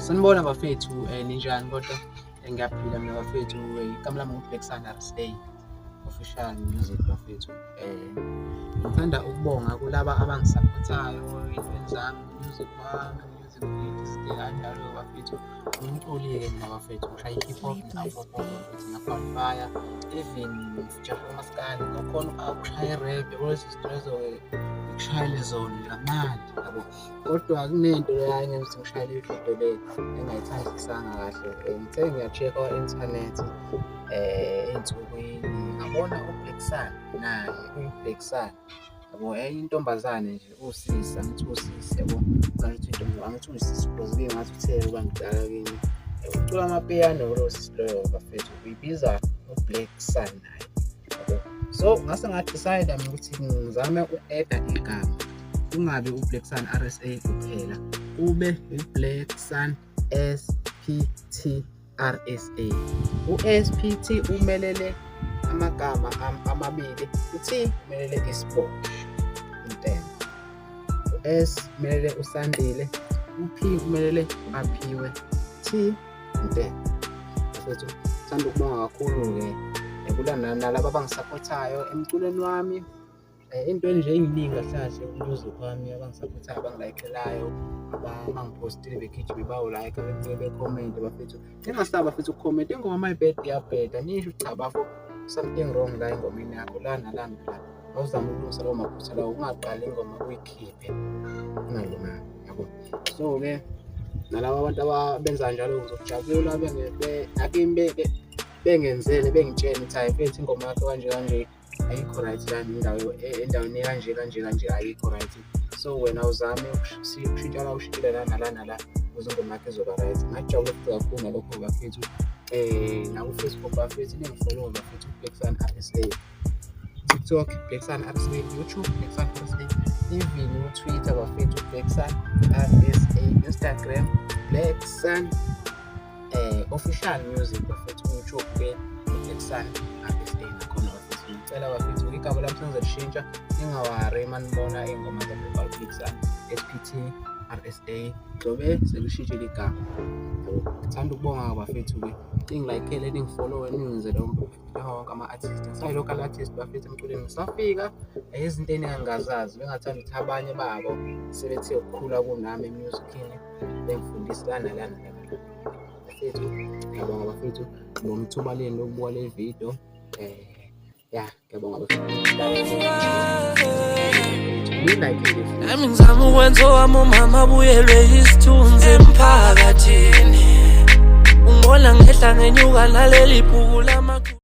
Sanibona bafethu, ninjani kodwa? Ngiyaphila mina bafethu. Igama lami ngu-Black Sun RSA Official Music bafethu. Ngithanda ukubonga kulaba abangisaphothayo ey'ntweni zami, music wami, music video kanjalo bafethu. Ngumculi-ke mina bafethu, ngishaya i-hip hop ne-afro pop bafethu, ngiya-qualify-a even ngijabula umaskandi, ngiyakhona ukushaya i-rap, yabo lezo zinto lezo-ke ngikushayele zona kamnandi yabo. Kodwa kunento le engenza ukuthi ngishayele ividiyo le engayithandisisanga kahle. Ngithe ngiya-check-a kwa-inthanethi ey'nsukwini ngabona u-Black Sun naye uwu-Black Sun yabo, enye intombazane nje usisi, angithi usisi yabo, angithi angithi usisi because ngathi uthe ukuba mdala kimi. Ucula amapiyano lowo sisi loyo bafethu, uyibiza u-Black Sun naye yabo. So ngase nga-decide-a mina ukuthi ngizame uku-add-a igama, kungabi u-Black Sun RSA kuphela, kube u-Black Sun SPT RSA. U-SPT umelele amagama amabili, u-T umelele isibongo uNtembe, u-S umelele uSandile, u-P umelele u-Aphiwe, T Ntembe. Bafethu, ngithanda ukubonga kakhulu-ke nalaba abangisaphothayo emculweni wami, ey'ntweni nje ey'ningi kahle kahle ku-music wami, abangisaphothayo, abangi-like-elayo, abangiphostile begijime bayo-like-a, bebuye bekhomente bafethu. Ningasabi bafethu ukukhomenta, ingoma uma ibheda iyabheda, nisho ukuthi cha bafo something wrong la engomeni yakho, la nala nala. Awuzame ukulungisa lawo maphutha lawo, ungaqali ingoma uyikhiphe ingalunganga yabo. So-ke nalaba abantu abenza njalo ngizojabula nakimi bengenzele bengitshele ukuthi hhayi mfethu ingoma yakho kanje kanje ayikho right lana indawo endaweni kanje kanje kanje ayikho right. So wena uzame ukushintsha la ushintshele la nala nala ukuze ingoma yakho izoba right. Ngajabula futhi kakhulu ngalokho bafethu. Naku-Facebook bafethu ningi-follow-e bafethu, u-Black Sun RSA. TikTok Black Sun RSA, YouTube Black Sun RSA, even u-Twitter bafethu Black Sun RSA, Instagram Black Sun Official Music bafethu, YouTube-ke Black Sun RSA nakhona bafethu. Ngicela bafethu igama lami sengizolishintsha, ninga-worry uma nibona iy'ngoma zami zibhalwe Black Sun SPT RSA, zobe selishintshile igama. Ngithanda ukubonga bafethu-ke, ningi-like-ele, ningi-follow-e, ningenzele njengawo wonke ama-artist. Ngisayi-local artist bafethu emculweni, ngisafika izinto ey'ningi engingazazi, bengingathanda ukuthi abanye babo sebethe ukukhula kunami e-music-ini bengifundise la nala nala nala. Bafethu, ngiyabonga bafethu, ngibonga ithuba lenu lokubuka le video. Ya, ngiyabonga bafethu. Ni-like-ele futhi. Nami ngizama ukwenza owami umama abuyelwe isithunzi emphakathini. Ungibona ngehla ngenyuka naleli bhuku lamakhulu.